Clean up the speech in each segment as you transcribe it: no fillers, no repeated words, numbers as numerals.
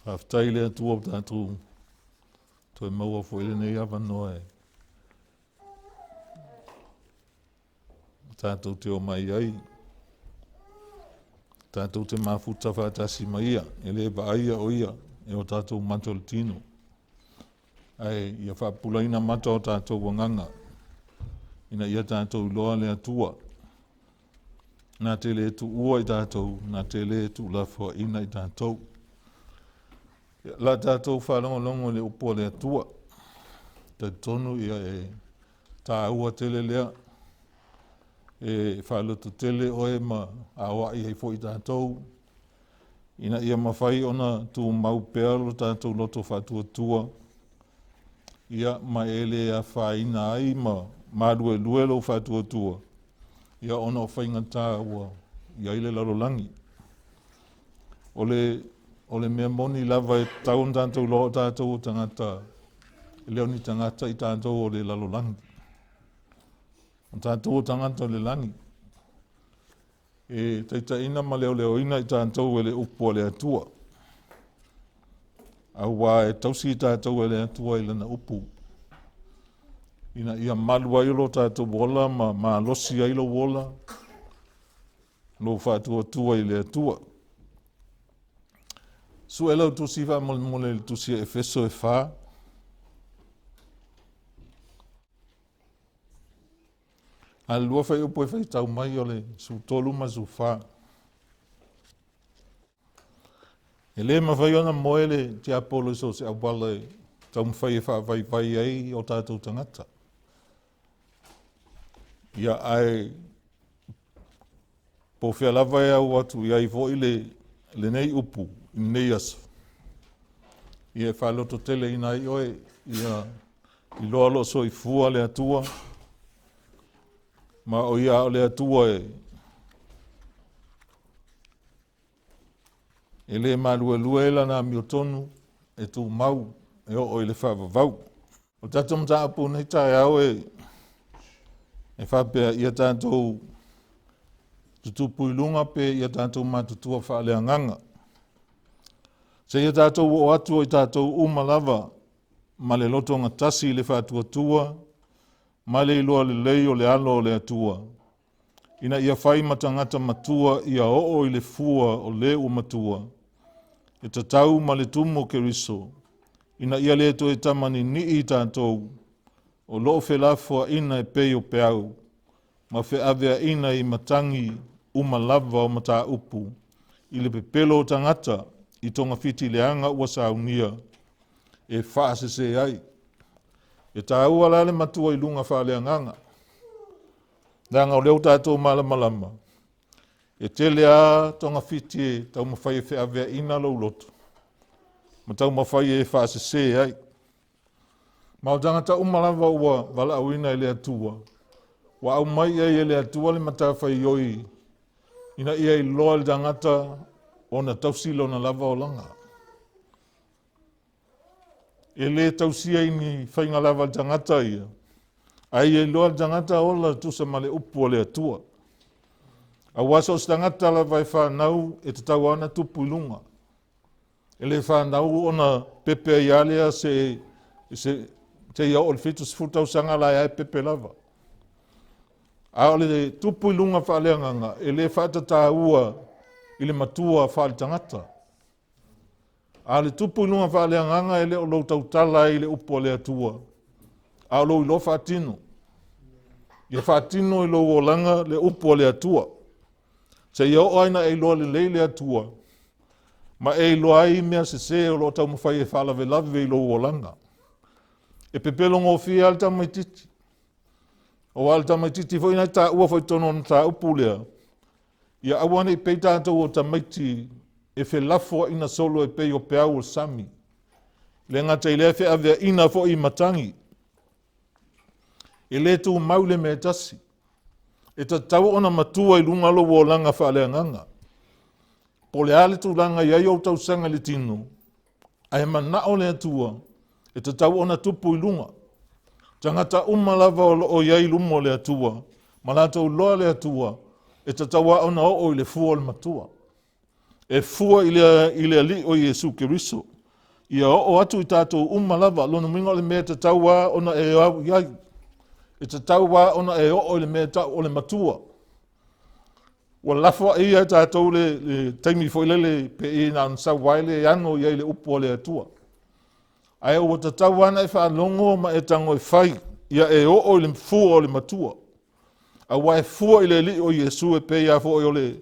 Faafetai i le Atua ua tatou toe maua foi lenei avanoa e tatou te omai ai, tatou te mafuta faatasi ma Ia, e le vaaia o Ia e o tatou mata o le tino, ae ia faapupulaina mata o tatou agaga, ina ia tatou iloa le Atua, na te le tuua i tatou, na te le tuulafoaina i tatou. Ia, la tatou faalogologo i le upu a le Atua. Talitonu ia e taua tele lea e faalototele oe ma aoai ai foi tatou ina ia mafai ona tumau pea lo tatou loto faatuatua ia ma e le afaina ai ma maluelue lou faatuatua ia ona o faigata ua i ai le lalolagi. O le, o le mea moni lava e tatau ona tatou iloa o tatou o tagata, e le o ni tagata i tatou o le lalolagi. O tatou o tagata o le lagi. E taitaiina ma leoleoina i tatou e le upu a le Atua. Aua e tausi i tatou e le Atua i Lana upu, ina ia malu ai lo tatou ola ma malosi ai lou ola, lou faatuatua i le Atua. Sue lau tusi faamolemole i le tusi a Efeso e 4. A le lua fuaiupu e faitau mai o le 13 ma le 14. E le mafai ona moe le tiapolo i so o se auala e taumafai e faavaivai ai o tatou tagata. Ia, ae po o fea lava e au atu i ai foi le, lenei upu i lenei aso, ia e faalototeleina ai oe, ia iloa lou soifua le Atua, ma o ia o le Atua e E le maluelue lana amiotonu e tumau e oo i le faavavau. O le tatou mataupu i lenei taeao e, e faapea ia tatou tutupu i luga pe ia tatou matutua faaleagaga. Seia tatou oo atu o i tatou uma lava ma le lotogatasi i le faatuatua ma le iloa lelei o le alo o le Atua, ina ia fai ma tagata matua ia oo i le fua o le ua matua, e tatau ma le tumu o Keriso, ina ia le toe tamaninii i tatou o lo o felafoaina e pei o peau ma feaveaina i matagi uma lava o mataupu i le pepelo o tagata i togafiti leaga ua saunia e faasese ai. E taua la le matua i luga faaleagaga, leaga o lea ua tatou malamalama, e tele lava togafiti e taumafai e feaveaina lou loto ma taumafai e faasese ai. Ma o tagata uma lava ua valaauina e le Atua, ua aumai i ai e le Atua le matafaioi ina ia iloa e le tagata ona tausi lona lava olaga. E le tausia i ni faiga lava a le tagata ia, ae ia iloa e le tagata ola e tusa ma le upu a le Atua. Aua so o se tagata lava e fanau e tatau lava ona tupu i luga. E le fanau ona pepe ai lava lea se, se, seia oo i le 70 tausaga la e pepe lava. A o le tupu i luga faaleagaga, e le faatataua i le matua faaletagata. A o le tupu i luga faaleagaga e le o lou tautala ai i le upu a le Atua, a o lou iloa faatino. Ia faatino i lou olaga le upu a le Atua, seia oo ai ina e iloa lelei le Atua, ma e iloa ai mea sese o lo o taumafai e faalavelave i lou olaga. E pepelo gofie lava le tamaitiiti, aua o le tamaitiiti foi na e taua foi i totonu o le mataupu lea, Ia aua ne i pei tatou o tamaiti e felafoaina solo e pei o peau o le sami. Le gata i lea e feaveaina foi i matagi. E le tumau le mea e tasi. E tatau ona matua i luga lou olaga faaleagaga. Po o le a le tulaga e i ai ou tausaga i le tino, ae manao le Atua e tatau ona tupu i luga. Tagata uma lava o lo o i ai i luma o le Atua, ma latou iloa le Atua, e tatau lava ona oo i le fua o le matua. E fua i le, i le Alii o Iesu Keriso. Ia oo atu i tatou uma lava. Lona uiga o le mea e tatau lava ona e au i ai. E tatau lava ona e oo i le mea e tau o le matua. Ua lafo ae ia e tatou le, le taimi foi lele pe i na ona sau ai le ano i ai le upu a le Atua. Ae ua tatau lava ona e faalogo ma e tago e fai, ia e oo i le fua o le matua. Aua e fua i le Alii o Iesu e pei lava foi o le,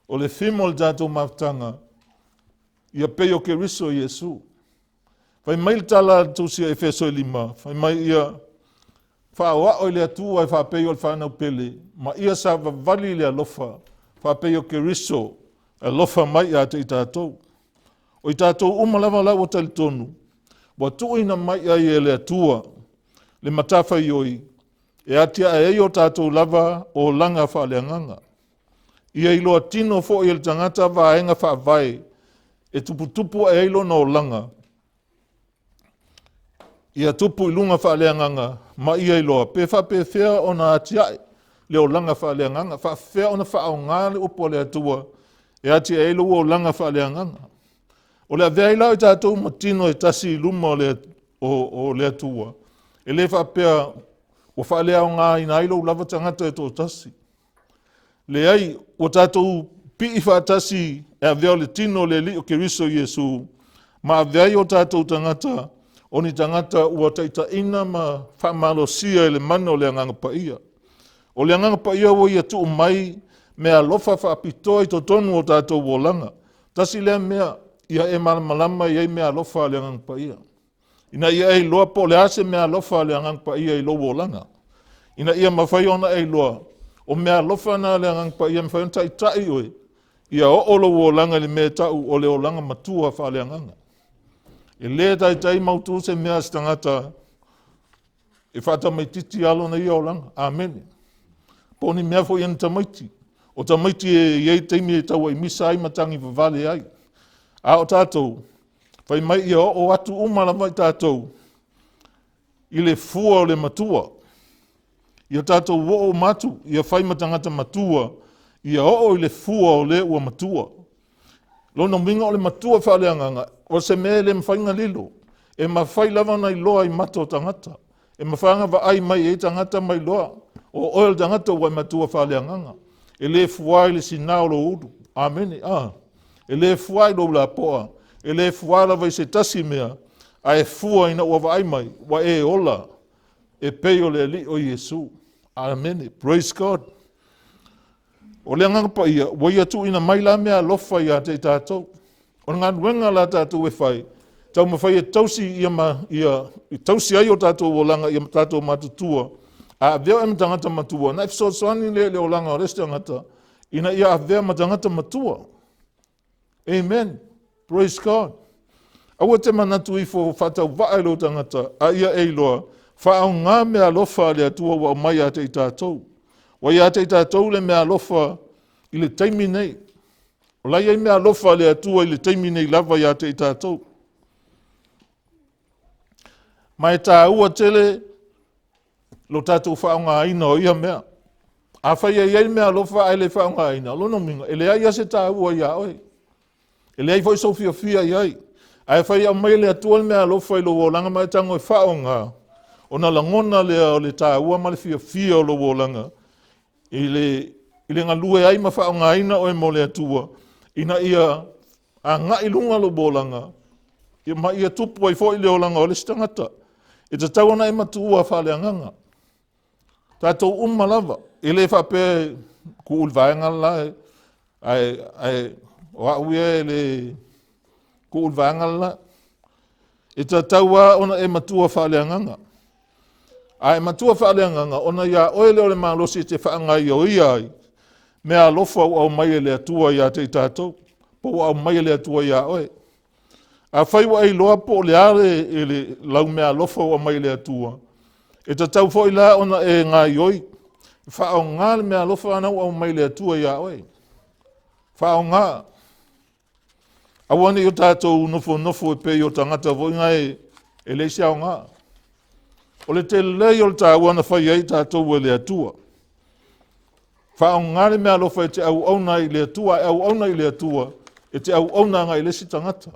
o le fimo o le tatou mafutaga, ia pei o Keriso Iesu. Fai mai le tala a le tusi a Efeso e 5, fai mai ia faaoao i le Atua e faapei o le fanau pele, ma ia savavali i le alofa, faapei o Keriso e alofa mai ia te i tatou. O i tatou uma lava la ua talitonu, ua tuuina mai ai e le Atua le matafaioi e atiae ai o tatou lava olaga faaleagaga. Ia iloa tino foi e le tagata vaega faavae e tuputupu ae ai lona olaga, ia tupu i luga faaleagaga ma ia iloa pe faapefea ona atiae le olaga faaleagaga, faapefea ona faaaoga le upu a le Atua e atiae ai lou olaga faaleagaga. O le avea ai la o i tatou ma tino e tasi i luma o le, o, o le Atua, e le faapea ua faaleaogaina ai lou lava tagata e toatasi. Leai, ua tatou pii faatasi e avea o le tino o le Alii o Keriso Iesu, ma avea ai o tatou tagata o ni tagata ua taitaiina ma faamalosia i le mana o le Agaga Paia. O le Agaga Paia ua ia tuu mai meaalofa faapitoa i totonu o tatou olaga. Tasi lea mea ia e malamalama e i ai meaalofa a le Agaga Paia. Ina ia e iloa po o le a se meaalofa a le Agaga Paia i lou olaga. Ina ia mafai ona e iloa, o meaalofa na a le Agaga Paia e mafai ona taitai oe, ia oo lou olaga i le mea e tau o le olaga matua faaleagaga. E le taitai mautu se mea a se tagata e faatamaitiiti lava lona ia olaga. Amene. Po o ni mea foi a ni tamaiti. O tamaiti e i ai taimi e tauaimisa ai ma tagi vavale ai. A o tatou, fai mai ia oo atu uma lava i tatou i le fua o le matua. Ia tatou oo uma atu, ia fai ma tagata matua, ia oo i le fua o le ua matua. Lona uiga o le matua faaleagaga, o se mea e le mafai ona lilo. E mafai lava ona iloa i mata o tagata. E mafai ona vaai mai i ai tagata ma iloa, o oe o le tagata ua e matua faaleagaga. E le fua i le sina o lou ulu. Amene. Ah. E le fua i lou lapoa, e le fua lava i se tasi mea, ae fua ina ua vaai mai, ua e ola e pei o le Alii o Iesu. Amene. Praise God. O le Agaga Paia, ua ia tuuina mai la mea alofa ia te i tatou. O le galuega la tatou e fai, taumafai e tausi ia, ma, ia tausi ai o tatou olaga ia tatou matutua. A avea oe ma tagata matua, na e fesoasoani lea i le olaga o le isi tagata, ina ia avea ma tagata matua. Amen. Praise God. Aua te manatu ifo faatauvaa i lou tagata, a ia e iloa, faaaoga mea alofa a le Atua ua aumai ia te i tatou. Ua ia te i tatou le mea alofa i le taimi nei. O la e i ai mea alofa a le Atua i le taimi nei lava ia te i tatou. Ma e taua tele lo tatou faaaogaina o ia mea. Afai e i ai mea alofa ae le faaaogaina, o lona uiga, e leai lava se taua iā oe. E leai foi sou fiafia i ai. Ae fai aumai e le Atua le mea alofa i lou olaga ma e tago e faaaoga, ona lagona lea o le taua ma le fiafia o lou olaga i le, i le galue ai ma faaaogaina oe mo le Atua, ina ia agai i luga lou olaga, ma ia tupu ai foi le olaga o le isi tagata. E tatau ona e matua faaleagaga. Tatou uma lava, e le faapea e tuu i le vaega la, ae, ae o au ia e le tuu i le vaega la. E tatau lava ona e matua faaleagaga. A e matua faaleagaga, ona iā oe lea o le malosi e te faagaioia ai mea alofa ua aumai e le Atua ia te i tatou, po ua aumai e le Atua iā oe. Afai ua e iloa po o le a le, le lau meaalofa ua aumai e le Atua, e tatau foi la ona e gaioi, faaaoga le meaalofa lena ua aumai e le Atua iā oe. Faaaoga. Aua ne i o tatou nofonofo e pei o tagata foi na e, e leai se aoga. O le tele ia o le taua na fai ai tatou e le Atua. Faaaoga le meaalofa e te auauna ai i le Atua, e auauna i le Atua, e te auauna agai i le isi tagata.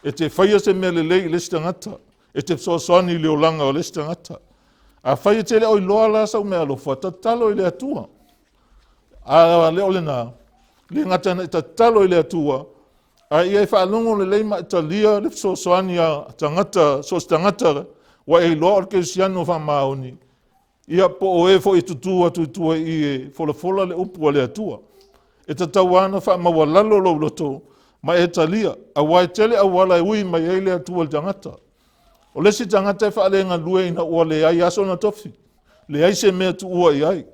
E te faia se mea lelei i le isi tagata, e te fesoasoani i le olaga o le isi tagata. Afai e te le o iloa la sau meaalofa, tatalo i le Atua. A le o lena, le gata ina e tatalo i le Atua, a ia e faalogo lelei ma e talia le fesoasoani a tagata, so o se tagata ua e iloa o le kerisiano faamaoni, ia po o e foi e tutū atu i tua i i e folafola le upu a le Atua. E tatau lava ona faamaualalo lou loto ma e talia, aua e tele auala e ui mai ai le Atua i le tagata. O le isi tagata e faalegalue ina ua leai lava sona tofi, leai se mea e tuua i ai.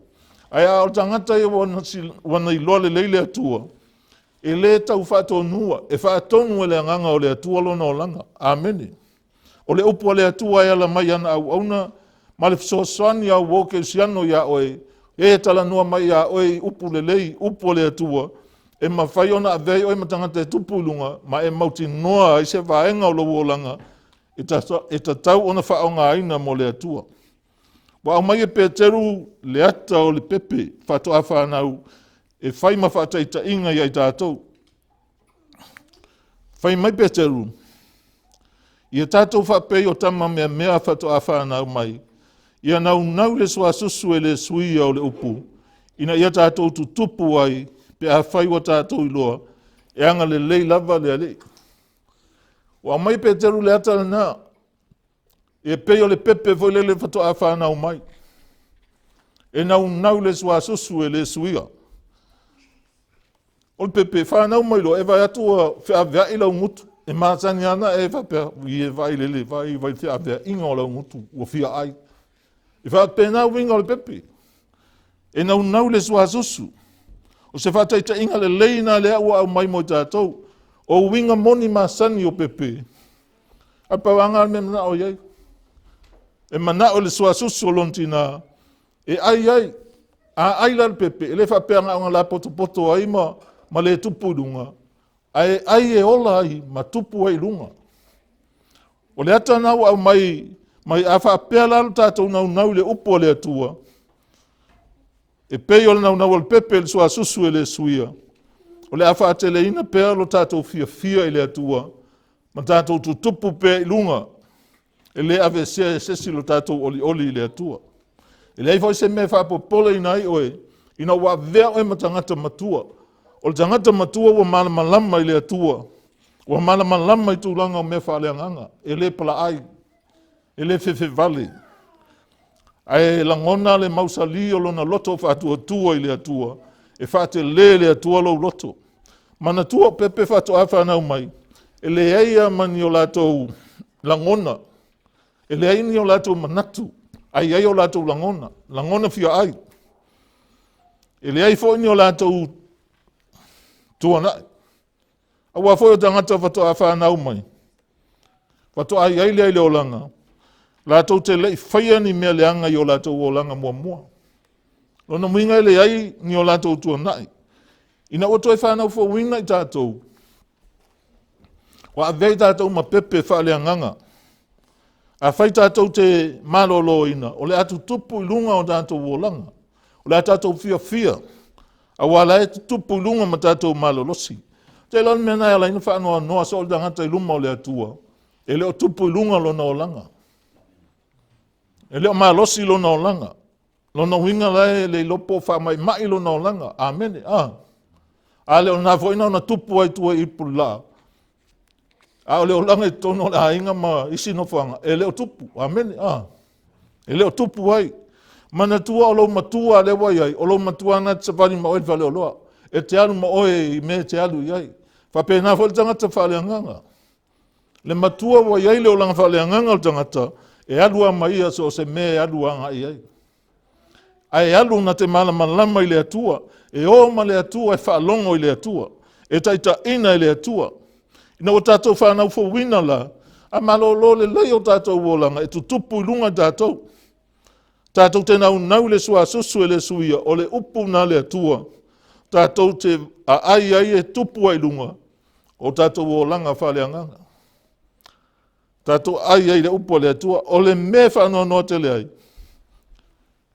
Ae a o le tagata ia ua na iloa lelei le Atua, e le tau faatonua, e faatonu e le Agaga o le Atua lona olaga. Amene. O le upu a le Atua e ala mai i ana auauna ma le fesoasoani a uo kerisiano iā oe, e talanoa mai iā oe i upu lelei, upu a le Atua, e mafai ona avea ai oe ma tagata e tupu i luga ma e mautinoa ai se vaega o lou olaga e tatau ona faaaogaina mo le Atua. Ua aumai e Peteru le ata o le pepe faatoa fanau e fai ma faataitaiga ia i tatou. Fai mai Peteru, ia tatou faapei o tama meamea faatoa fanau mai, ia naunau le suasusu e le suia o le upu, ina ia tatou tutupu ai pe afai ua tatou iloa e agalelei lava le Alii. Ua aumai Peteru le ata lena, e pei o le pepe foi lele faatoa fanau mai. E naunau le suasusu e le suia. O le pepe, fanau mai loa, e vaai atu ua feaveai lau gutu. E masani lava ona e faapea, ui e vaai lele, vaai, vaai feaveaiga o lau gutu, ua fia ai. E faapena uiga o le pepe. E naunau le suasusu. O se faataitaiga lelei na lea ua aumai mo i tatou. O uiga moni masani o pepe, ae pau lava lena o le mea e manao i ai. E manao i le suasusu o lona tina e ai ai. A ai la le pepe, e le faapea na ona lapotopoto ai ma, ma le tupu i luga, ae ai e ola ai ma tupu ai i luga. O le ata lena ua aumai mai a faapea la lo tatou naunau i le upu a le Atua, e pei o le naunau o le pepe i le suasusu e le suia, o le a faateleina pea lo tatou fiafia i le Atua ma tatou tutupu pea i luga, e le aveesea e se isi lo tatou olioli i le Atua. E leai foi se mea e faapopoleina ai oe ina ua avea oe ma tagata matua. O le tagata matua ua malamalama i le Atua, ua malamalama i tulaga o mea faaleagaga, e le palaai, e le fefevale, ae lagona le mausali o lona loto faatuatua i le Atua, e faatele e le Atua lou loto. Manatua o pepe faatoa fanau mai, e leai lava ma ni o latou lagona, e leai ni o latou manatu, ae i ai o latou lagona, lagona fia ai. E leai foi ni o latou tuanai. Aua foi o tagata faatoa fanau mai, faatoa i ai lea i le olaga, latou te le i faia ni mea leaga i o latou olaga muamua. Lona uiga e leai ni o latou tuanai. Ina ua toe fanau fouina i tatou, ua avea i tatou ma pepe faaleagaga. Afai tatou te maloloina, o le a tutupu i luga o tatou olaga. O le a tatou fiafia, aua la e tutupu i luga ma tatou malolosi. Ou te iloa o le mea lena e ala ai ona faanoanoa soo le tagata i luma o le Atua, e le o tupu i luga lona olaga. E le o malosi lona olaga. Lona uiga la e le iloa po o faamaimai lona olaga. Amene. A. A le o lena foi na ona tupu ai tua i Pulaa, a o le olaga i totonu o le aiga ma isi nofoaga, e le o tupu. Amene. A. E le o tupu ai. Manatua o lou matua lea ua i ai, o lou matua na te savali ma oe i le faleoloa. E te alu ma oe i mea e te alu i ai. Faapena foi le tagata faaleagaga. Le matua ua i ai le olaga faaleagaga o le tagata, e alu lava ma ia so o se mea e alu agai i ai. Ae alu na te malamalama i le Atua, e o ma le Atua, e faalogo i le Atua, e taitaiina e le Atua. Ina ua tatou fanau fouina la, a malolo lelei o tatou olaga, e tutupu i luga tatou. Tatou te naunau i le suasusu e le suia, o le upu na le Atua. Tatou te aai ai e tupu ai i luga o tatou olaga faaleagaga. Tatou aai ai i le upu a le Atua. O le mea e faanoanoa tele ai,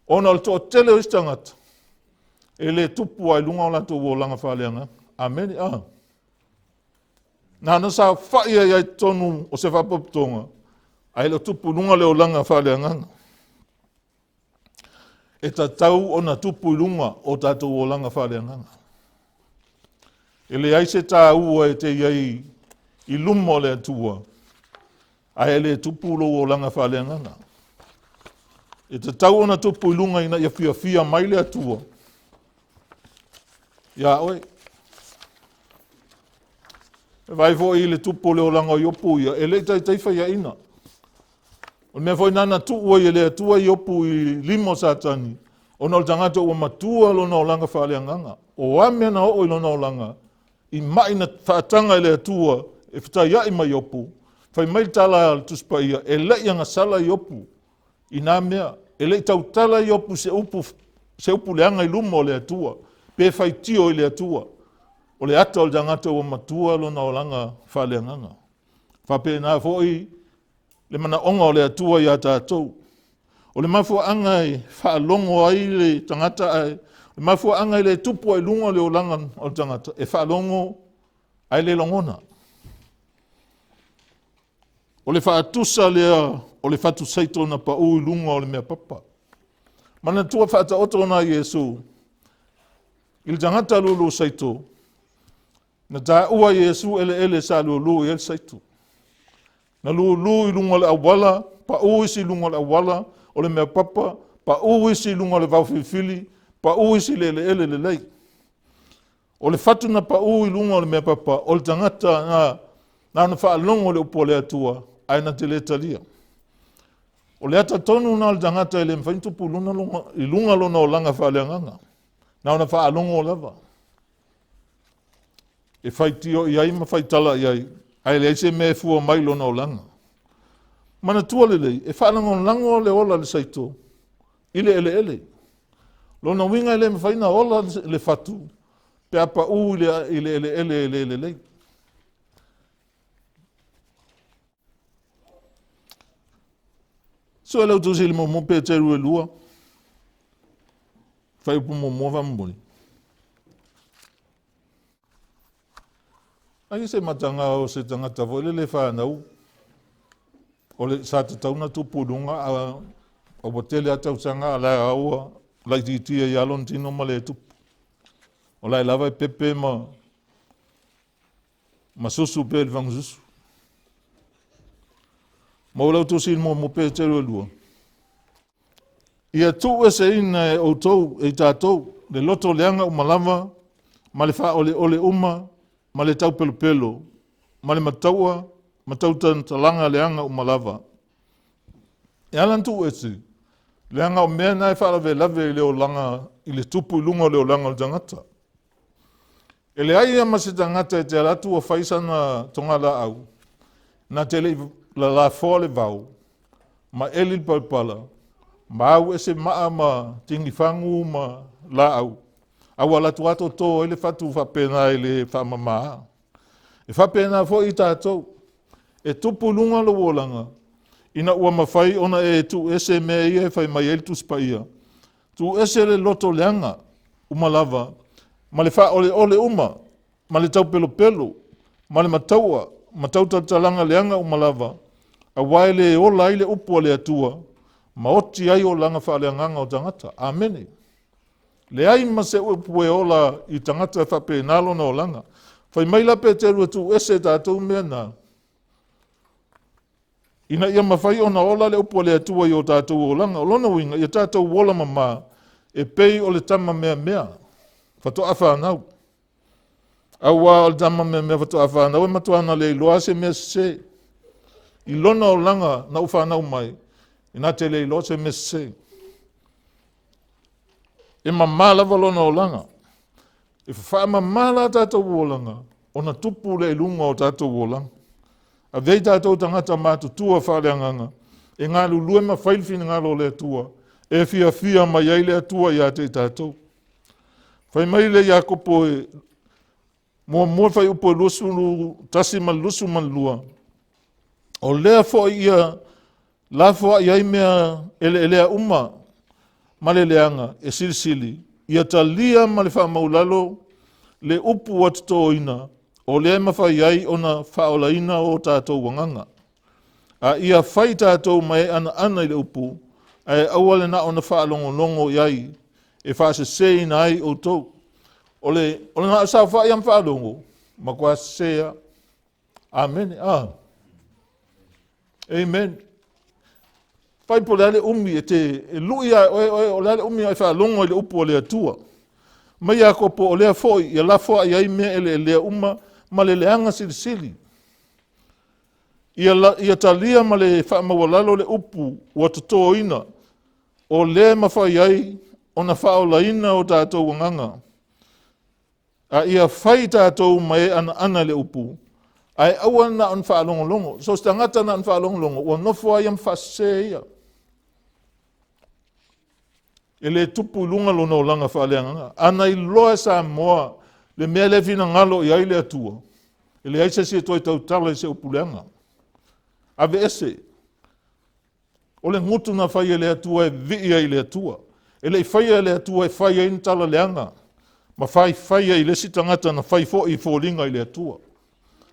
ona o le toatele o isi tagata, e le tupu lava i luga o latou olaga faaleagaga. Amene. Ah. Na ona saofai ai i totonu o se faapotopotoga, ae le o tupu i luga le olaga faaleagaga. E tatau ona tupu i luga o tatou olaga faaleagaga. E leai se taua e te i ai i luma o le Atua, ae le tupu lou olaga faaleagaga. E tatau ona tupu i luga ina ia fiafia mai le Atua ia oe. E vaai foi i le tupu o le olaga o Iopu ia, e le i taitai faiaina. O le mea foi lena na tuu ai e le Atua Iopu i lima o Satani, ona o le tagata ua matua lona olaga faaleagaga. O a mea na oo i lona olaga, i mai na faataga e le Atua e fetaiai ma Iopu, fai mai le tala a le Tusi Paia, e le i agasala Iopu i na mea. E le i tautala Iopu se upu, se upu leaga i luma o le Atua, pe faitio i le Atua. O le ata o le tagata ua matua lona olaga faaleagaga. Faapena foi le manaoga o le Atua ia tatou. O le mafuaaga e faalogo ai le tagata ae o le mafuaaga e le tupu ai i luga le olaga o le tagata, e faalogo ae le logona. O le faatusa lea o le fatu saito na pau i luga o le mea papa. Manatua faataoto na Iesu i le tagata lulu saito, na taua Iesu eleele sa lulu i ai le saito. Na lulu i luga o le auala, pau isi i luga o le auala, o le mea papa, pau isi i luga o le vaofilifili, pau isi i le eleele lelei. O le fatu na pau i luga o le mea papa, o le tagata na na ona faalogo i le upu a le Atua, ae na te le talia. O le ata tonu lena o le tagata e le mafai ona tupu i luga lona olaga faaleagaga. Na ona faalogo lava. E faitio i ai ma faitala i ai, ae leai se mea e fua mai i lona olaga. Manatua lelei, e faalagolago le ola i le saito i le eleele. Lona uiga e le mafai ona ola le fatu pe a pau i le eleele e le lelei. Suelautusi i le muamua Peteru e 2, fuaiupu 1 faamolemole. Ai se mataga o se tagata foi lele fanau, o le sa tatau ona tupu i luga, a ua tele lava tausaga a o la e ua laitiiti ai lava lona tino ma le tupu. O la e lava e pepe ma susu pea i le fagasusu. Maua lau tusi i le 1 Peteru e 2. Ia tuueseina e outou, e i tatou, le loto leaga uma lava, ma le faaoleole uma, ma le taupelopelo, ma le mataua, ma tautatalaga leaga uma lava. E ala ona tuuese, leaga o mea na e faalavelave i le olaga, i le tupu i luga o le olaga o le tagata. E leai lava ma se tagata e te alu atu ua fai sana togalaau, na te le i lalafoa le vao, ma eli le palapala, ma au ese maa ma tigifagu ma laau, a ua alu atu lava toto ai le fatu faapena e le faamama. E faapena foi i tatou, e tupu i luga lou olaga, ina ua mafai ona e tuuese mea ia e fai mai ai le Tusi Paia. Tuuese le loto leaga uma lava, ma le faaoleole uma, ma le taupelopelo, ma le mataua, ma tautatalaga leaga uma lava, aua e le ola ai le upu a le Atua, ma oti ai olaga faaleagaga o tagata. Amene. Leai ma se upu e ola i tagata e faapena lona olaga. Fai mai la Peteru e tuuese tatou mea na, ina ia mafai ona ola le upu a le Atua i o tatou olaga. O lona uiga, ia tatou ola mama, e pei o le tama meamea faatoa fanau. Aua o le tama meamea faatoa fanau e matua na le iloa se mea sese. I lona olaga na ou fanau mai, ina te le iloa se mea sese. E mama lava lona olaga. E faamama la tatou olaga, ona tupu lea i luga o tatou olaga. Avea i tatou tagata matutua faaleagaga, e galulue ma fai le finagalo o le Atua, e fiafia mai ai le Atua ia te i tatou. Fai mai le Iakopo e muamua fuaiupu e 21 ma le 22, o lea foi ia lafoai ai mea eleelea uma ma le leaga e silisili, ia talia ma le faamaulalo le upu ua totoina, O lea e mafai ai ona faaolaina o tatou agaga. A ia fai tatou ma e anaana i le upu, ae aua le na ona faalogologo i ai e faaseseina ai outou. O le na o saofai lava ma faalogo, matua sese lava. Amene. A. Amen. Fai po o le a le umi e te e lui a oe oe o le a le umi e faalogo i le upu a le Atua. Mai Iakopo o lea foi ia lafoai ai mea eleelea uma ma le leaga silisili. Ia talia ma le faamaualalo le upu ua totoina, o lea e mafai ai ona faaolaina o tatou agaga. A ia fai tatou ma e anaana i le upu, ae aua na ona faalogologo. So o se tagata na ona faalogologo, ua nofo ai ma faasese ia. E le tupu i luga lona olaga faaleagaga. A na iloa e Samoa le mea lea e finagalo i ai le Atua, e leai se isi e toe tautala i se upu leaga. Aveese. O le gutu na fai e le Atua e vivii ai i le Atua. E le i faia e le Atua e fai ai ni tala leaga ma faifai ai i le isi tagata na fai foi i foliga i le Atua.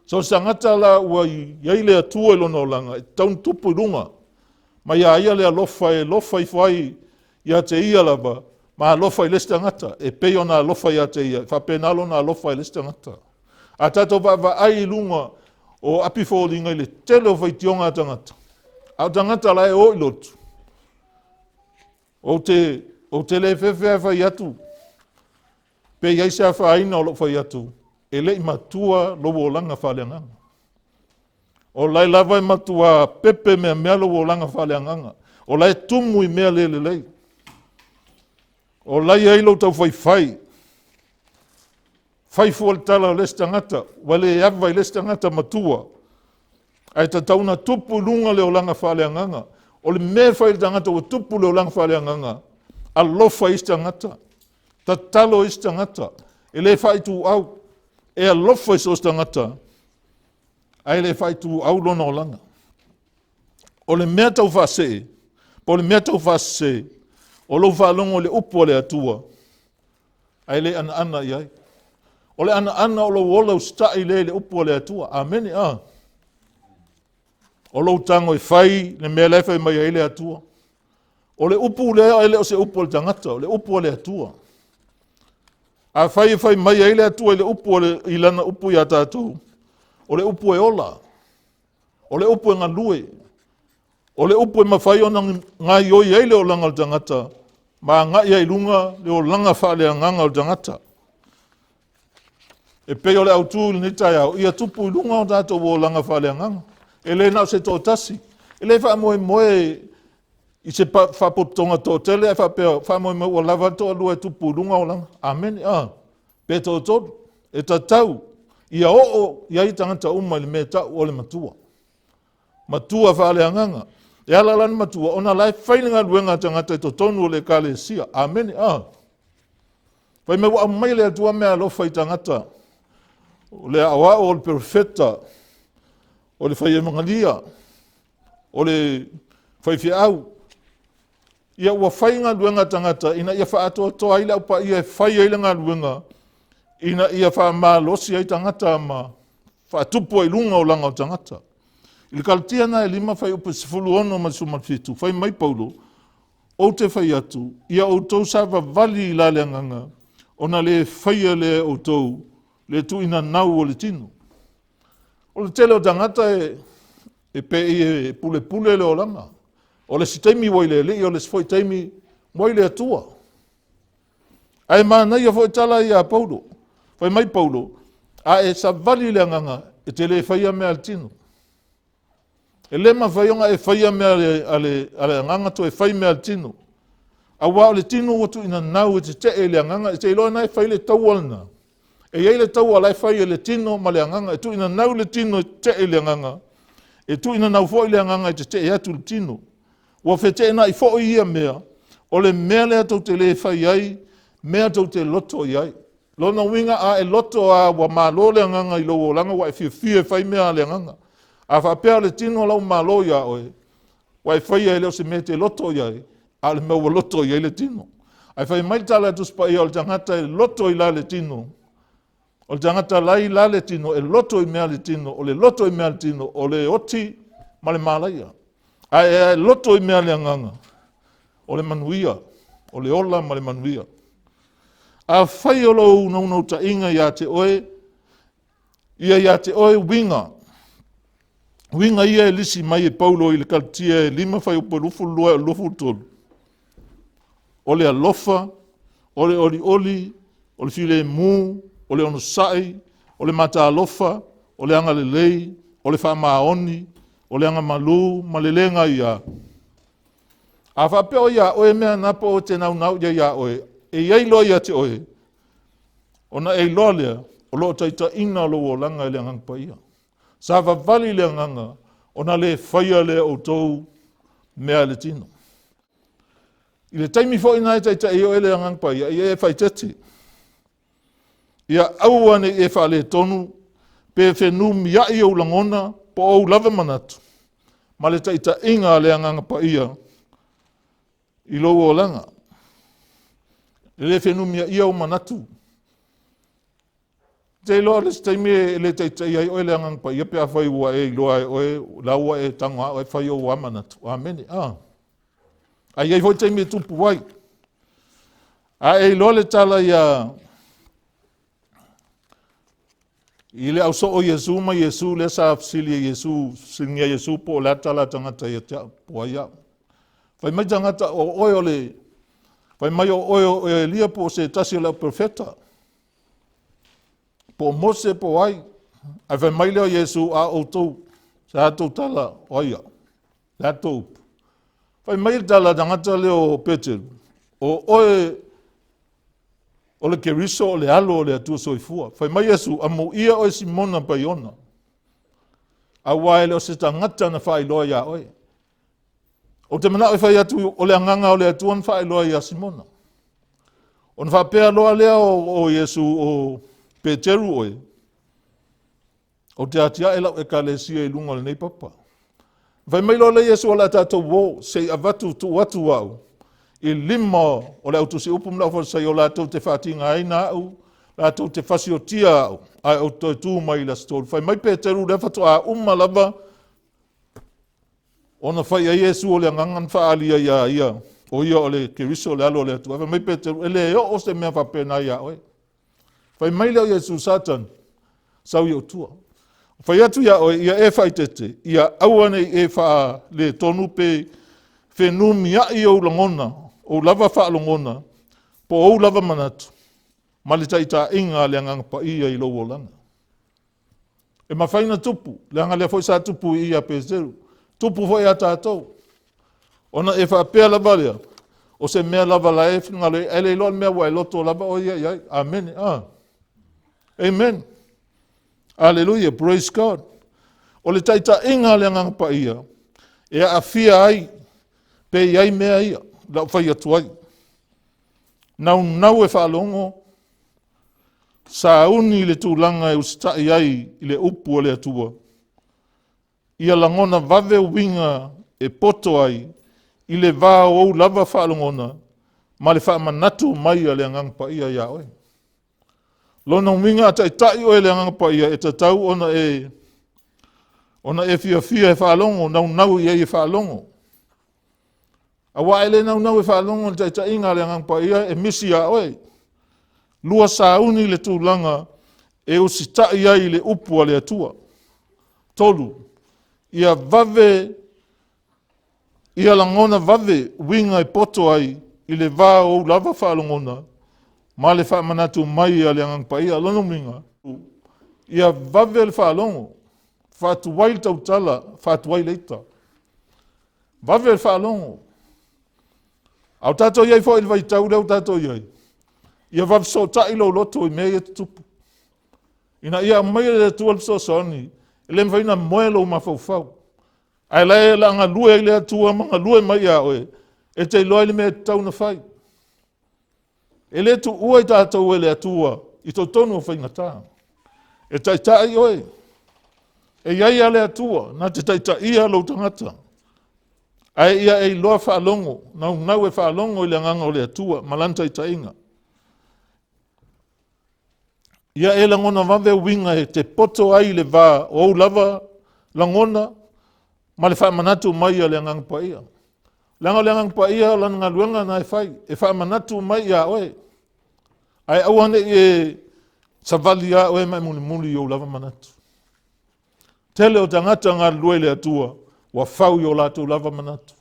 So o se tagata la ua i ai le Atua i lona olaga, e tatau ona tupu i luga ma ia ia le alofa e alofa ifo ai ia te ia lava ma alofa i le isi tagata e pei ona alofa ia te ia, e faapena lona alofa i le isi tagata. A tatou vaavaai i luga o api foliga i le tele o faitioga a tagata, a o tagata la e o i lotu, ou te le fefe e fai atu, pe i ai se afaina o lou fai atu, e le i matua lou olaga faaleagaga. O lai lava e matua pepe mea mea lou olaga faaleagaga. O lai e tumu i mea le lelei. O lai ai lou taufaifai. Fai fua le tala o le isi tagata, ua le ava i le isi tagata matua. Ae tatau ona tupu i luga le olaga faaleagaga. O le mea e fai i le tagata ua tupu le olaga faaleagaga, alofa i isi tagata, tatalo i isi tagata, e le faaituau, e alofa i so o se tagata, ae le faaituau lona olaga. O le mea tau faasee, po o le mea tau faasese, o lou faalogo i le upu a le Atua, ae le anaana i ai. O le anaana o lou ola usitai lea i le upu a le Atua. Amene. A. O lou tago e fai le mea la e fai mai ai le Atua. O le upu lea e le o se upu a le tagata, o le upu a le Atua. A fai e fai mai ai le Atua i le upu i lana upu ia tatou, o le upu e ola, o le upu e galue, o le upu e mafai ona gaioi ai le olaga o le tagata, ma agai ai i luga le olaga faaleagaga o le tagata. E pei o le autu i lenei taeao, ia tupu i luga o tatou olaga faaleagaga. E le na o se toatasi. E le faamoemoe i se faapotopotoga toatele, ae faapea, faamoemoe ua lava le toalua e tupu i luga olaga. Amene. A. Pe toatolu. E tatau ia oo i ai tagata uma i le mea tau o le matua. Matua faaleagaga. E ala la na matua, ona la e fai le galuega a tagata i totonu o le ekalesia. Amene. A. Fai mai ua aumai le Atua mea alofa i tagata. O le aoao, o le perofeta, o le fai evagalia, o le faifeau. Ia ua fai galuega a tagata ina ia faatoatoa ai le aupaia e fai ai le galuega, ina ia faamalosi ai tagata ma faatupu ai luga olaga o tagata. I le Kalatia na e 5 fuaiupu 16 ma le 17, fai mai Paulo, ou te fai atu, ia outou savavali i la le agaga, ona le faia lea e outou le tuuina nau o le tino. O le tele o tagata e pei e pulepule le olaga. O le isi taimi ua i le Alii, o le isi foi taimi ua i le Atua. Ae manaia foi tala ia a Paulo. Fai mai Paulo, a e savali i le agaga, e te le faia mea a le tino. E le mafai ona e faia mea a le agaga toe fai mea a le tino. Aua o le tino ua tuuina nau e tetee i le agaga, e te iloa na e fai le taua lena. E i ai le taua la e fai e le tino ma le agaga, e tuuina nau le tino e tetee i le agaga, e tuuina nau foi le agaga e tetee atu i le tino. Ua feteenai foi ia mea, o le mea lea tou te le fai ai, mea tou te loto i ai. Lona uiga a e loto a ua malo le agaga i lou olaga, ua e fiafia e fai mea a le agaga. A faapea o le tino lau malo ia oe, ua e faia e le o se mea e te loto i ai, a o le mea ua loto i ai le tino. Ae fai mai le tala a Tusi Paia o le tagata e loto i la le tino, O le tagata la i la le tino, e loto i mea le tino, o le loto i mea le tino, o le oti ma le malaia. Ae e loto i mea le agaga, o le manuia, o le ola ma le manuia. Afai o lou naunautaiga ia te oe, ia ia te oe uiga, uiga ia e lisi mai e Paulo i le Kalatia e 5 fuaiupu 22 e 23, o le alofa, o le olioli, o le filemu, o le onosai, o le mataalofa, o le agalelei, o le faamaoni, o le agamalu ma le le gaia. A faapea o ia oe mea na po o te naunau ia ia oe, e i ai loa ia te oe, ona e iloa lea, o lo o taitaiina lou olaga e le Agaga Paia. Savavali le Agaga, ona le faia lea outou mea le tino. I le taimi foi na e taitai oe le Agaga Paia, ia e faitete. Ia aua ne i e faaletonu pe fenumiai ou lagona po o ou lava manatu ma le taitaiga a le Agaga Paia i lou olaga. E le fenumiaia ou manatu. Te iloa le isi taimi e le taitai ai oe le Agaga Paia pe afai ua e iloa e oe, la ua e tago a oe fai ou a manatu. Amene. Ah. A i ai foi taimi e tupu ai. A e iloa le tala ia i le ausoo o Iesu ma Iesu lea sa fesili e Iesu, fesiligia Iesu po o le a tala a tagata ia te au, po ai au. Fai mai tagata o oe o le, fai mai o oe o Elia po o se tasi o le au profeta, po o Mose po o ai. Ae fai mai lea o Iesu, a outou, sa tou tala o ai au, le a tou upu. Fai mai le tala a tagata lea o Peteru, o oe o le Keriso o le alo o le Atua soifua. Fai mai Iesu, amuia oe Simona Paiona, aua e le o se tagata na faailoa iā oe. Ou te manao e fai atu o le agaga o le Atua na faailoa iā Simona. Ona faapea loa lea o Iesu o Peteru oe, Ou te atiae lau ekalesia i luga o lenei papa. Fai mai loa le Iesu o le a tatou o, se i avatu tuu atu au i lima o le autusi upu ma le aufalesaio latou te faatigaina au, latou te fasiotia au, ae ou te toe tu mai i le aso tolu. Fai mai Peteru lea faatoa uma lava ona fai ai Iesu o le agaga na faaalia ia ia, o ia o le Keriso o le alo o le Atua. Fai mai Peteru, e le oo se mea faapena ia oe. Fai mai lea o Iesu, Satani, sau i ou tua. Fai atu ia oe, ia e faaitete, ia aua ne i e faaletonu pe fenumiai ou lagona, ou lava faalogona, po o ou lava manatu, ma le taitaiga a le Agaga Paia i lou olaga. E mafai ona tupu, leaga lea foi sa tupu i ia Peteru, tupu foi ia tatou. Ona e faapea lava lea, o se mea lava la e finagalo ai, ae le iloa le mea ua e loto lava oe ia i ai. Amene. Ah. Amen. Aleluia. Praise God. O le taitaiga a le Agaga Paia e aafia ai pe i ai mea ia, lau fai atu ai. Naunau e faalogo, sauni i le tulaga e usitai ai i le upu a le Atua, ia lagona vave uiga e poto ai i le va o ou lava faalogona ma le faamanatu mai a le Agaga Paia iā oe. Lona uiga a taitai oe e le Agaga Paia e tatau ona e ona e fiafia e faalogo, naunau i ai e faalogo. Aua e le naunau e faalogo le taitaiga a le Agaga Paia e misi iā oe. Lua sauni le tulaga e usitai ai i le upu a le Atua. 3, ia vave, ia lagona vave uiga e poto ai i le va o ou lava faalogona ma le faamanatu mai a le Agaga Paia. Lona uiga, ia vave le faalogo, faatuai le tautala, faatuai le ita. Vave le faalogo. A o tatou i ai foi i le vaitau lea ua tatou i ai, ia vave fesootai lou loto i mea ia e tutupu. Ina ia aumaia e le Atua le fesoasoani, e le mafai ona moe lou mafaufau. Ae la e la galue ai le Atua ma galue mai ia oe, e te iloa ai le mea e tatau ona fai. E le tuua i tatou e le Atua i totonu o faigata. E taitai oe. E i ai a le Atua na te taitaia lou tagata. Ae ia e iloa faalogo, naunau e faalogo i le agaga o le Atua ma lana taitaiga. Ia e lagona vave uiga e te poto ai i le va o ou lava lagona ma le faamanatu mai a le Agaga Paia. Leaga o le Agaga Paia o lana galuega na e fai, e faamanatu mai ia oe, ae aua ne i e savali ia oe ma e mulimuli i ou lava manatu. Tele o tagata galulue i le Atua ua fau i o latou lava manatu.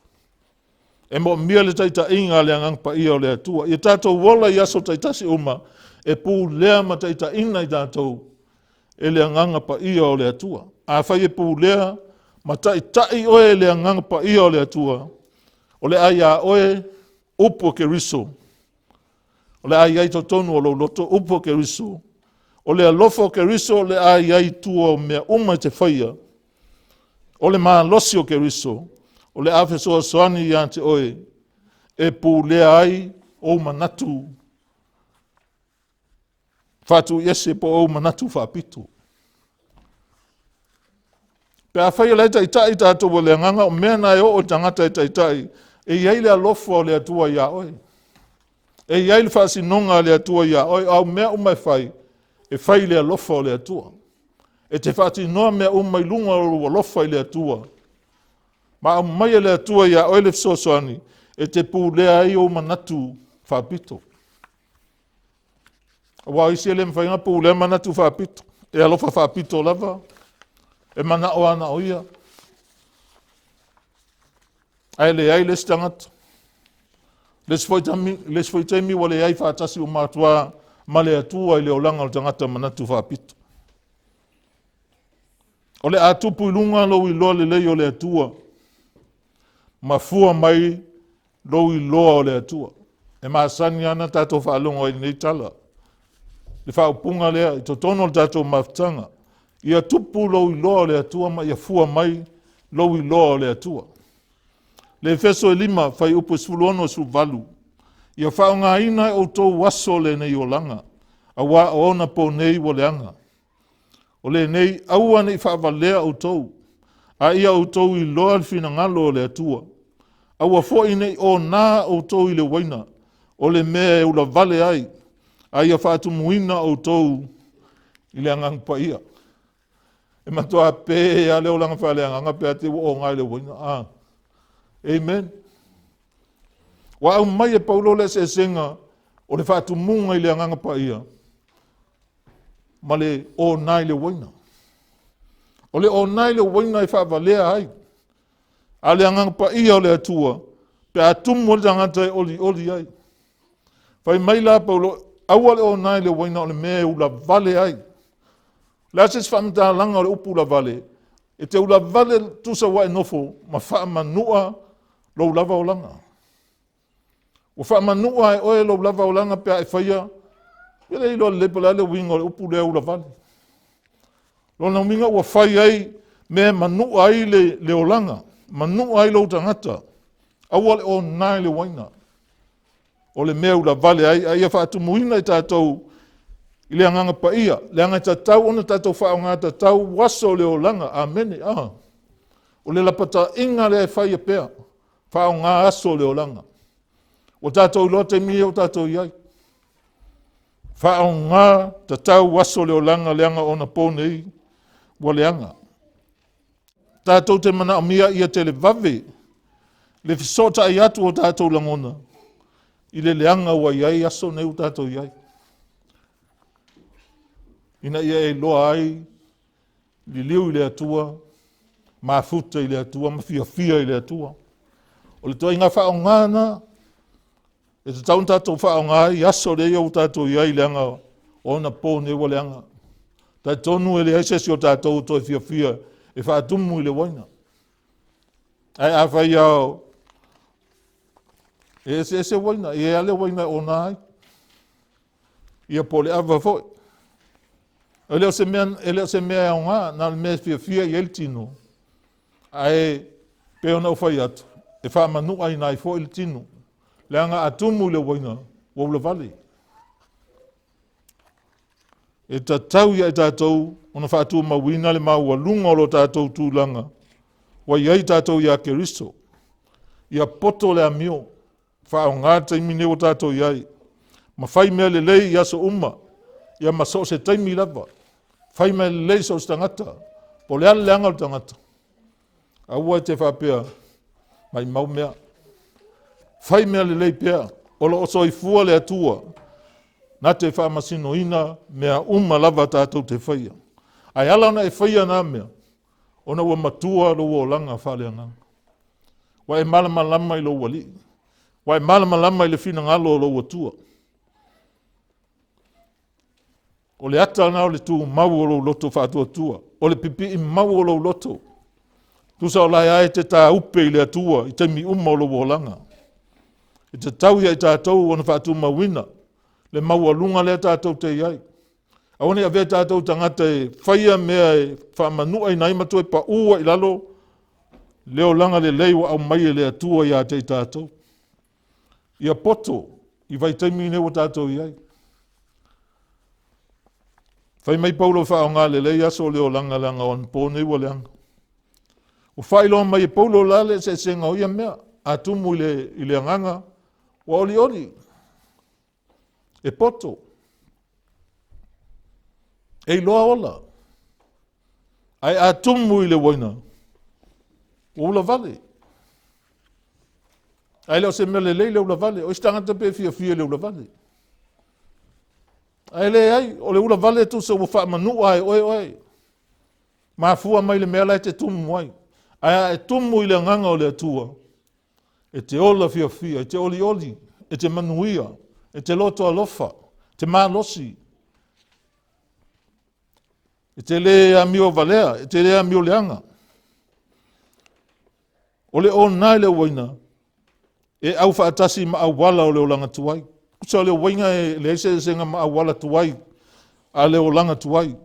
E moomia le taitaiga a le Agaga Paia o le Atua. Ia tatou ola i aso taitasi uma e pulea ma taitaiina i tatou e le Agaga Paia o le Atua. Afai e pulea ma taitai oe e le Agaga Paia o le Atua, o le a iā oe upu o Keriso. O le a i ai totonu o lou loto upu o Keriso. O le alofa o Keriso o le a i ai i tua o mea uma e te faia. O le malosi o Keriso o le a fesoasoani ia te oe e pulea ai ou manatu faatuiese po o ou manatu faapito. Pe afai o la e taitai tatou e le Agaga, o mea na e oo i le tagata e taitai, e i ai le alofa o le Atua ia oe. E i ai le faasinoga a le Atua ia oe, o au mea uma e fai, e fai i le alofa o le Atua. E te faatinoa mea uma i luga o lou alofa i le Atua. Ma aumai e le Atua ia oe le fesoasoani e te pulea ai ou manatu faapito. Aua o isi e le mafai ona pulea manatu faapito, e alofa faapito lava, e manao lava na o ia. Ae leai le isi tagata. Le isi foi taimi, le isi foi taimi ua leai faatasi uma atu lava ma le Atua i le olaga o le tagata manatu faapito. O le a tupu i luga lou iloa lelei o le Atua, ma fua mai lou iloa o le Atua. E masani lava ona tatou faalogo ai i lenei tala, le faaupuga lea i totonu o le tatou mafutaga, ia tupu lou iloa o le Atua ma ia fua mai lou iloa o le Atua. Le Efeso e 5, fuaiupu 16, 18, ia faaaogaina e outou aso o lenei olaga, aua o ona po nei ua leaga. O lenei, aua ne i faavalea outou, a ia outou iloa le finagalo o le Atua. Aua foi ne i ona outou i le uaina, o le mea e ulavale ai, a ia faatumuina outou i le Agaga Paia. E matua pe lava le olaga faaleagaga pe a te i ua oga i le uaina. Ah. Amen. Ua aumai e Paulo le eseesega o le faatumuga i le Agaga Paia ma le ona i le uaina. O le ona i le uaina e faavalea ai, a o le Agaga Paia o le Atua, pe a tumu ai le tagata e olioli ai. Fai mai la Paulo, aua le ona i le uaina o le mea e ulavale ai. O le a se isi faamatalaga o le upu ulavale? E te ulavale tusa ua e nofo ma faamanua lou lava olaga. Ua faamanua e oe lou lava olaga pe a e faia, e le iloa lelei po o le a le uiga o le upu lea ulavale. Lona uiga ua fai ai mea e manua ai le olaga, manua ai lou tagata. Aua le ona i le uaina o le mea ulavale ai, a ia faatumuina i tatou i le Agaga Paia, leaga e tatau ona tatou faaaoga tatau aso o le olaga. Amene. Ah. O le lapataiga lea e faia pea, faaaoga aso o le olaga. Ua tatou iloa taimi ia ua tatou i ai. Faaaoga tatau aso o le olaga, leaga o onapo nei ua leaga. Tatou te manaomia ia televave le fesootai atu o tatou lagona i le leaga ua i ai aso nei ua tatou i ai, ina ia e iloa ai liliu i le Atua, mafuta i le Atua ma fiafia i le Atua. O le ituaiga faaaoga lena e tatau ona tatou faaaoga ai aso lea ua tatou i ai, leaga o ona po nei ua leaga. Talitonu e leai se isi o tatou o toe fiafia e faatumu i le uaina. Ae afai lava e eseese uaina, e i ai lava le uaina e ona ai, ia po o le ava foi. E le o se mea, e le o se mea e aoga, na o le mea e fiafia i ai le tino, ae pei ona ou fai atu, e faamanuaina ai foi le tino. Leaga a tumu i le uaina, ua ulavale. E tatau ia i tatou ona faatumauina le maualuga o lo tatou tulaga ua i ai tatou ia Keriso. Ia poto le amio, faaaoga le taimi nei ua tatou i ai, ma fai mea lelei i aso uma. Ia ma so o se taimi lava. Fai mea lelei so o se tagata. Po o le a le leaga o le tagata. Aua e te faapea, maimau mea. Fai mea lelei pea. O lo o soifua le Atua na te faamasinoina mea uma lava tatou te faia. Ae ala ona e faia na mea, ona ua matua lou olaga faaleagaga. Ua e malamalama i lou Alii. Ua e malamalama i le finagalo o lou Atua. O le ata lena o le tumau o lou loto faatuatua, o le pipii mau o lou loto. Tusa o la e te tāupe i le Atua i taimi uma o lou olaga. E tatau ia i tatou ona faatumauina le maualuga lea tatou te i ai. Aua ne i avea tatou tagata e faia mea e faamanuaina ai ma toe pau ai i lalo le olaga lelei ua aumai e le Atua ia te i tatou. Ia poto i vaitaimi nei ua tatou i ai. Fai mai Paulo e faaaoga lelei aso o le olaga leaga o anapo nei ua leaga. Ua faailoa mai e Paulo la le eseesega o ia mea. A tumu i le agaga, ua olioli, e poto, e iloa ola. Ae a tumu i le uaina, ua ulavale. Ae le o se mea lelei le ulavale. O isi tagata pe fiafia i le ulavale. Ae leai, o le ulavale tusa ua faamanua e oe oe. Mafua mai le mea la e te tumu ai. Ae a e tumu i le agaga o le Atua, e te ola fiafia, e te olioli, e te manuia, e te loto alofa, e te malosi, e te le amio valea, e te le amio leaga. O le ona i le uaina, e aufaatasi ma auala o le olaga tuai. Tusa o le uaina e leai se eseesega ma auala tuai a le olaga tuai,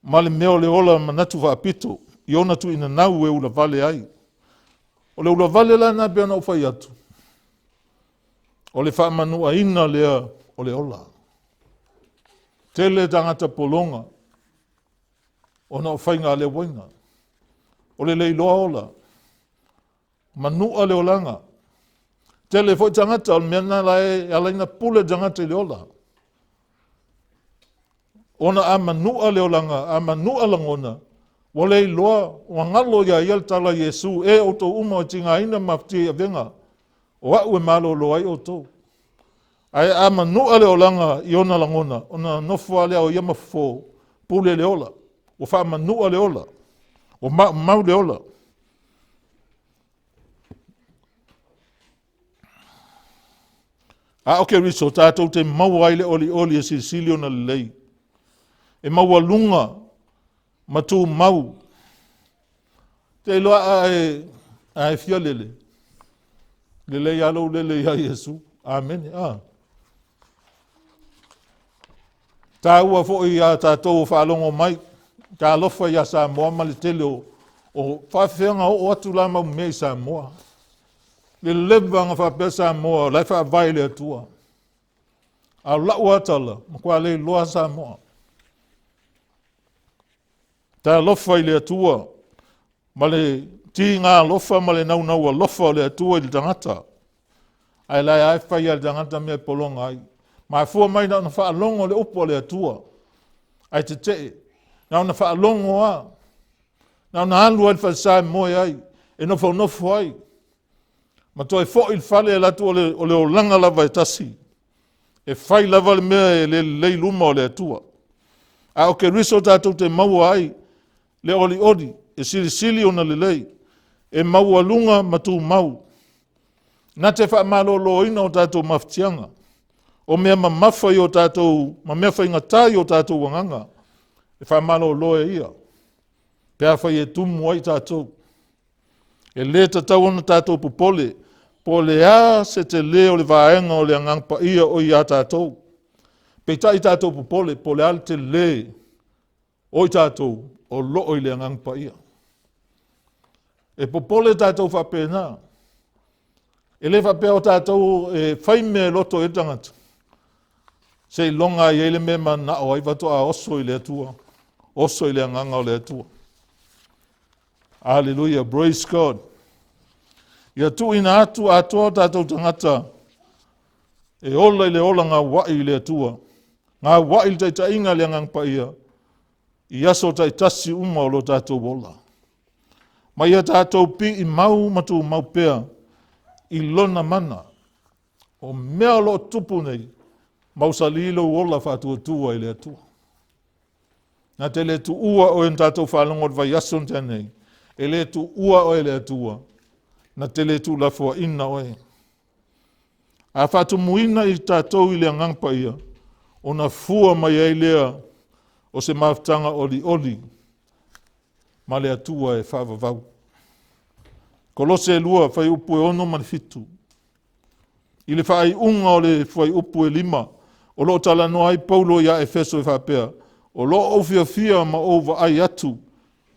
ma le mea o le ola manatu faapito i ona tuuinanau e ulavale ai. O le ulavale la lena pei ona ou fai atu, o le faamanuaina lea o le ola. Tele tagata pologa ona o faiga a le uaina. O le le iloa ola, manua le olaga. Tele foi tagata, o le mea lena la e ala ai ona pule tagata i le ola. Ona a manua le olaga, a manua lagona, ua le iloa, ua galo ia ia le tala a Iesu, e outou uma o tigaina ma mafatia i avega, o au e malolo ai outou. Ae a manua le olaga i ona lagona, ona nofo lava lea o ia ma fofo, pule le ola, ua faamanua le ola, ua maumau le ola. A o Keriso tatou te maua ai le olioli e silisili ona lelei, e maualuga ma tumau. Te iloa a e fia lele, lelei lava lou lele ia Iesu. Amene. A. Taua foi ia tatou o faalogo mai, talofa ia Samoa ma le tele o faafefea oo atu la mau mea i Samoa. Le leva na faapea Samoa o la e faavae i le Atua. A o lau lava tala, matua le iloa Samoa. Talofa i le Atua ma le tiga alofa ma le naunau alofa o le Atua i le tagata. Ae la e fai lava e le tagata mea e pologa ai. Mafua mai na ona faalogo le upu a le Atua, ae tetee. Na ona faalogo lava, na ona alu lava i le falesa e moe ai, e nofonofo ai, ma toe foi i le fale e alu atu o le olaga lava e tasi. E fai lava le mea e le lelei i luma o le Atua. A o Keriso tatou te maua ai le olioli e silisili ona lelei, e maualuga ma tumau. Na te faamaloloina o tatou mafatiaga, o mea mamafa i o tatou, ma mea faigata i o tatou agaga, e faamalolo e ia, pe afai e tumu ai tatou. E le tatau ona tatou popole, po o le a se tele o le vaega o le Agaga Paia o ia tatou. Peitai tatou popole, po o le a le tele o i tatou o lo o i le Agaga Paia. E popole tatou faapena. E le faapea o tatou e fai mea e loto i ai le tagata, seiloga e i ai le mea e manao ai faatoa oso i le Atua, oso i le agaga o le Atua. Hallelujah, praise God. Ia tuuina atu atoa o tatou tagata e ola i le ola gauai i le Atua. Gaua'i le taitaiga a le Agaga Paia i aso taitasi uma o lo tatou ola. Ma ia tatou piimau ma tumau pea i Lona mana. O mea o lo o tutupu nei, mausali lou ola faatuatua i le Atua. Na te le tuua oe na tatou faalogo i le vaiaso na tea nei, e le tuua oe e le Atua, na te le tuulafoaina oe. A faatumuina i tatou i le Agaga Paia, ona fua mai ai lea o se mafutaga olioli ma le Atua e faavavau. Kolose 2, fuaiupu e 6 ma le 7. I le faaiuga o le fuaiupu e 5, o lo o talanoa ai Paulo ia Efeso e faapea, o lo o ou fiafia ma ou vaai atu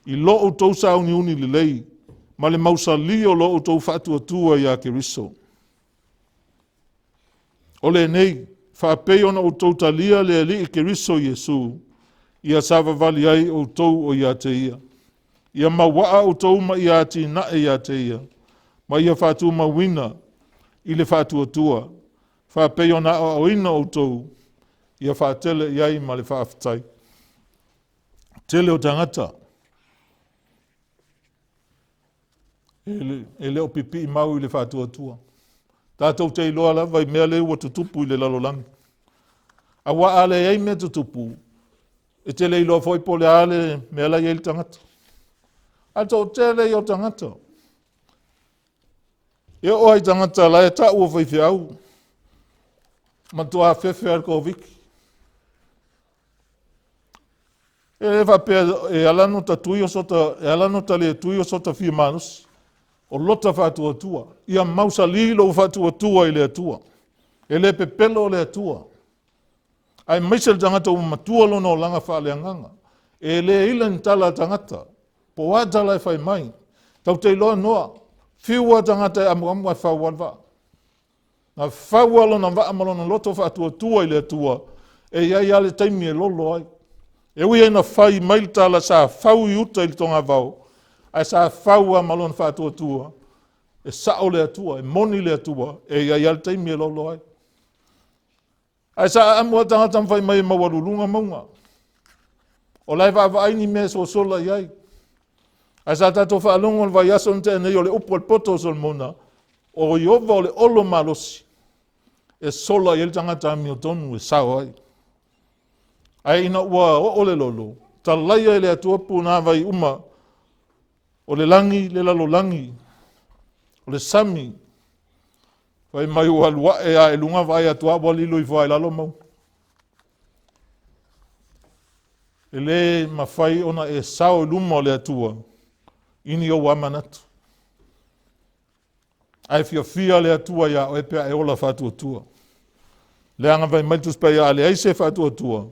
i lo outou sauniuni lelei ma le mausali o lo outou faatuatua ia Keriso. O lenei, faapei ona outou talia le Alii Keriso Iesu, ia savavali ai outou o ia te ia. Ia mauaa outou ma ia atinae ia te ia, ma ia faatumauina i le faatuatua, faapei ona aoaoina outou, ia faatele i ai ma le faafetai. Tele o tagata e le o pipii mau i le faatuatua. Tatou te iloa lava i mea lea ua tutupu i le lalolagi. Aua a leai mea tutupu, e te le iloa foi po o le a le mea la e i ai le tagata. A toatele ia o tagata, e oo lava i tagata la e tau o faifeau, matua fefe lava i le Koviti. E le faapea e ala ona ta tui o so ta, e ala ona ta le tui o so ta fia malosi. O lota faatuatua. Ia mausali lou faatuatua i le Atua. E le pepelo le Atua. Aemaise le tagata ua matua lona olaga faaleagaga. E le ila ni tala a tagata, po o a tala e fai mai. Tatou te iloa Noa, fiu lava tagata e amuamu ae fau lava le vaa. Na fau lava lona vaa ma lona loto faatuatua i le Atua, e i ai lava le taimi e lolo ai. E ui ina fai mai le tala sa fau i uta i le togavao, ae sa fau lava ma lona faatuatua, e sao le Atua, e moni le Atua, e i ai lava le taimi e lolo ai. Ae sa aamo lava tagata ma fai mai e maualuluga mauga. O la e vaavaai ni mea e sosola i ai. Ae sa tatou faalogo i le vaiaso na tea nei o le upu a le poto o Solomona, o Ieova o le olo malosi e sola i ai le tagata amiotonu e sao ai. Ae ina ua oo le lolo, talaia e le Atua punavai uma o le lagi, le lalolagi, o le sami, fai mai ua alu ae lava i luga vaai atu lava ua lilo ifo lava i lalo mauga. E le mafai ona e sao i luma o le Atua i ni ou amanatu. Ae fiafia le Atua iā oe pe a e ola faatuatua. Leaga fai mai le Tusi Paia, a leai se faatuatua,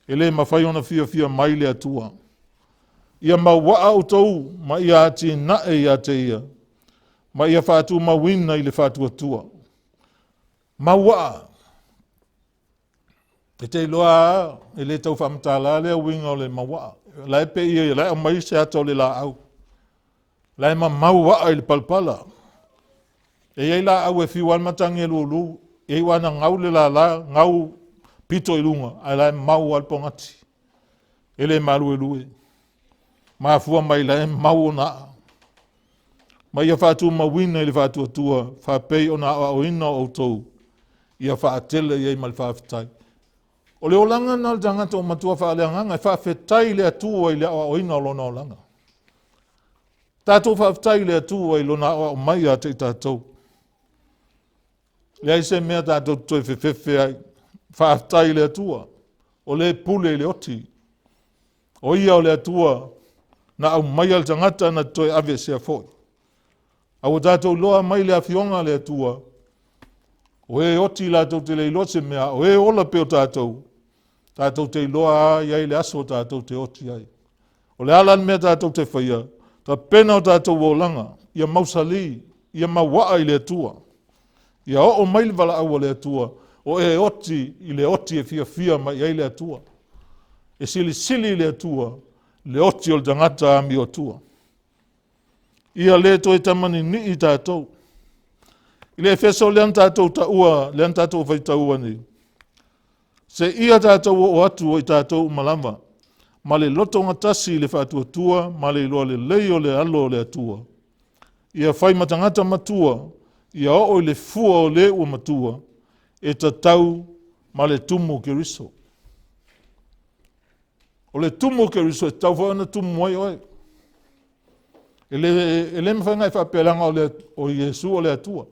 e le mafai ona fiafia mai le Atua. Ia mauaa outou ma ia atinae ia te ia, ma ia faatumauina i le faatuatua. Mauaa. E te iloa lava, e le tau faamatala lea uiga o le mauaa. O la e pei o la e aumai se ata o le laau. O la e mamau aa i le palapala. E i ai laau e fiu lava le matagi e lulu, e iu lava ina gau le lala, gau pito i luga, ae o la e mau lava le pogati. E le maluelue. Mafua mai la e mau ona aa. Ma ia faatumauina i le faatuatua, faapei ona aoaoina outou, ia faatele i ai ma le faafetai. O le olaga lena o le tagata ua matua faaleagaga, e faafetai i le Atua i le aoaoina o lona olaga. Tatou faafetai i le Atua i lona aoao mai ia te i tatou. Leai se mea tatou te toe fefefe ai. Faafetai i le Atua, o le pule i le oti. O ia o le Atua na aumaia le tagata na te toe aveesea foi. A ua tatou iloa mai le afioga a le Atua, o e oti latou te le iloa se mea, o e ola pea o tatou, tatou te iloa lava i ai le aso tatou te oti ai. O le a la le mea tatou te faia, tapena o tatou olaga, ia mausali, ia mauaa i le Atua. Ia oo mai le valaau a le Atua, o e oti i le oti e fiafia mai i ai le Atua. E silisili i le Atua le oti o le tagata amiotua. Ia le toe tamaninii tatou. I le Efeso lea na tatou taua, lea na tatou faitaua nei. Seia tatou oo atu o i tatou uma lava, ma le lotogatasi i le faatuatua ma le iloa lelei o le Alo o le Atua. Ia fai ma tagata matua, ia oo i le fua o le ua matua, e tatau ma le tumu o Keriso. O le tumu o Keriso e tatau foi ona tumu ai oe. E le, e le mafai ona e faapea leaga o, le, o Iesu o le Atua.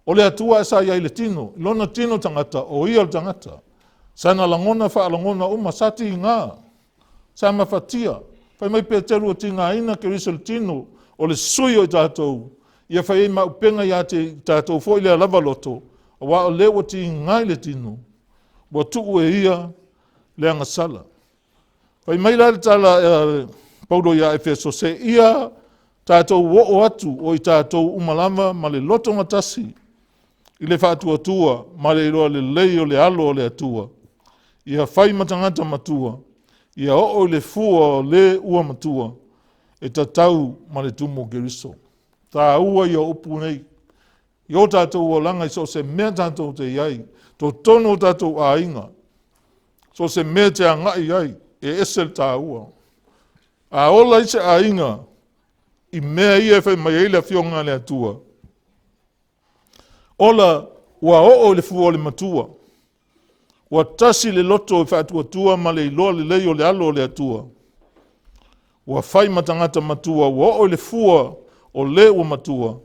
O le Atua sa i ai i le tino, lona tino tagata, o ia le tagata. Sana lagona faalagona uma, sa tiga, sa mafatia. Fai mai Peteru ua tigaina Keriso i le tino, o le sui o i tatou, ia fai ai ma auupega ia te i tatou foi lea lava loto, aua o lea ua tiga i le tino, ua tuu e ia le agasala. Fai mai la le tala a Paulo ia Efeso, seia tatou oo atu o i tatou uma lava ma le lotogatasi i le faatuatua ma le iloa lelei o le alo o le Atua, ia fai ma tagata matua, ia oo i le fua o le ua matua, e tatau ma le tumu o Keriso. Taua ia o upu nei i o tatou olaga i so o se mea tatou te i ai, totonu o tatou aiga, so o se mea e te agai i ai, e ese le taua. A ola ai se aiga i mea ia e fai mai ai le Afioga a le Atua, ola ua oo i le fua o le matua, ua tasi le loto e faatuatua ma le iloa lelei o le alo o le Atua, ua fai ma tagata matua, ua oo i le fua o le ua matua,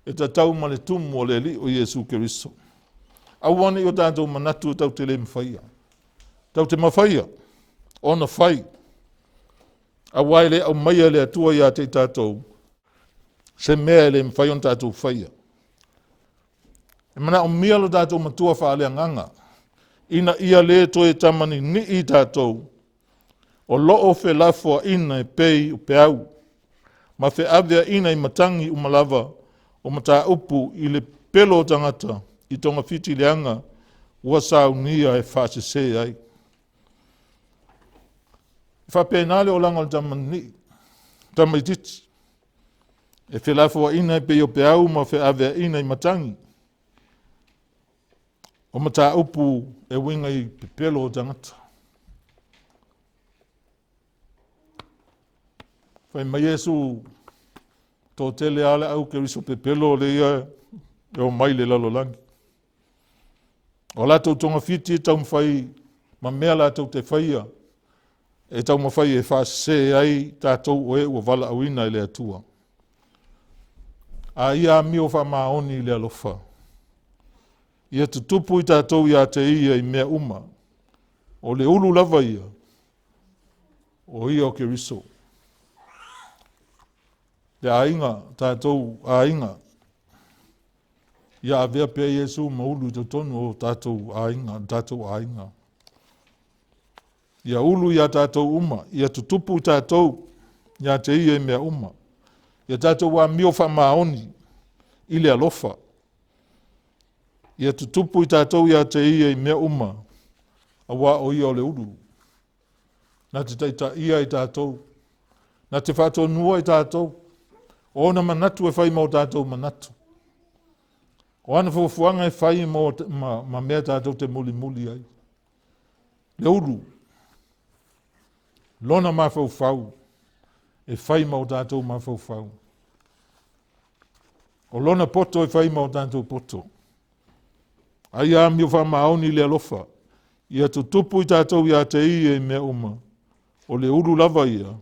e tatau ma le tumu o le Alii o Iesu Keriso. Aua ne i o tatou manatu e tatou te le mafaia. Tatou te mafaia ona fai, aua e le aumaia e le Atua ia te i tatou se mea e le mafai ona tatou faia. E manaomia lo tatou matua faaleagaga ina ia le toe tamaninii tatou o lo o felafoaiina e pei o peau ma feaveaiina i matagi uma lava o mataupu i le pepelo o tagata i togafiti leaga ua saunia e faasese ai. E faapena le olaga o le tamanini, tamaitiiti, e felafoaiina e pei o peau ma feaveaiina i matagi o mataupu e uiga i pepelo o tagata. Fai mai Iesu, toatele lava le au Keriso pepelo lea e omai i le lalolagi. O latou togafiti e taumafai ma mea latou te faia e taumafai e faasese ai tatou o e ua valaauina e le Atua. A ia amio faamaoni i le alofa, ia tutupu i tatou ia te ia i mea uma, o le ulu lava ia, o ia o Keriso. Le aiga, tatou aiga, ia avea pea Iesu ma ulu i totonu o tatou aiga, tatou aiga. Ia ulu ia tatou uma, ia tutupu i tatou ia te ia i mea uma. Ia tatou amio faamaoni i le alofa. Ia tutupu i tatou ia te ia i mea uma, aua o ia o le ulu. Na te taitaia i tatou, na te faatonua i tatou, o ona manatu e fai ma o tatou manatu. O ana fuafuaga e fai mo, ma, ma mea tatou te mulimuli ai. Le ulu, lona mafaufau e fai ma o tatou mafaufau. O lona poto e fai ma o tatou poto. A ia amio faamaoni i le alofa, ia tutupu i tatou ia te ia i mea uma, o le ulu lava ia,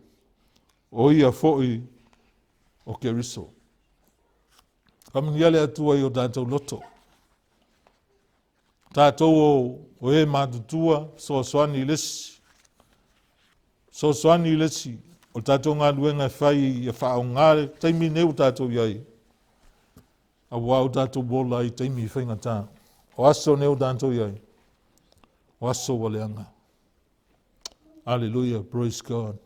o ia foi o Keriso. Faamanuia le Atua i o tatou loto. Tatou o, o e matutua, fesoasoani i le isi. Fesoasoani i le isi. O le tatou galuega e fai ia faaaoga le taimi nei ua tatou i ai, aua ua tatou ola ai i taimi faigata. O aso nei ua tatou i ai, o aso ua leaga. Hallelujah, praise God.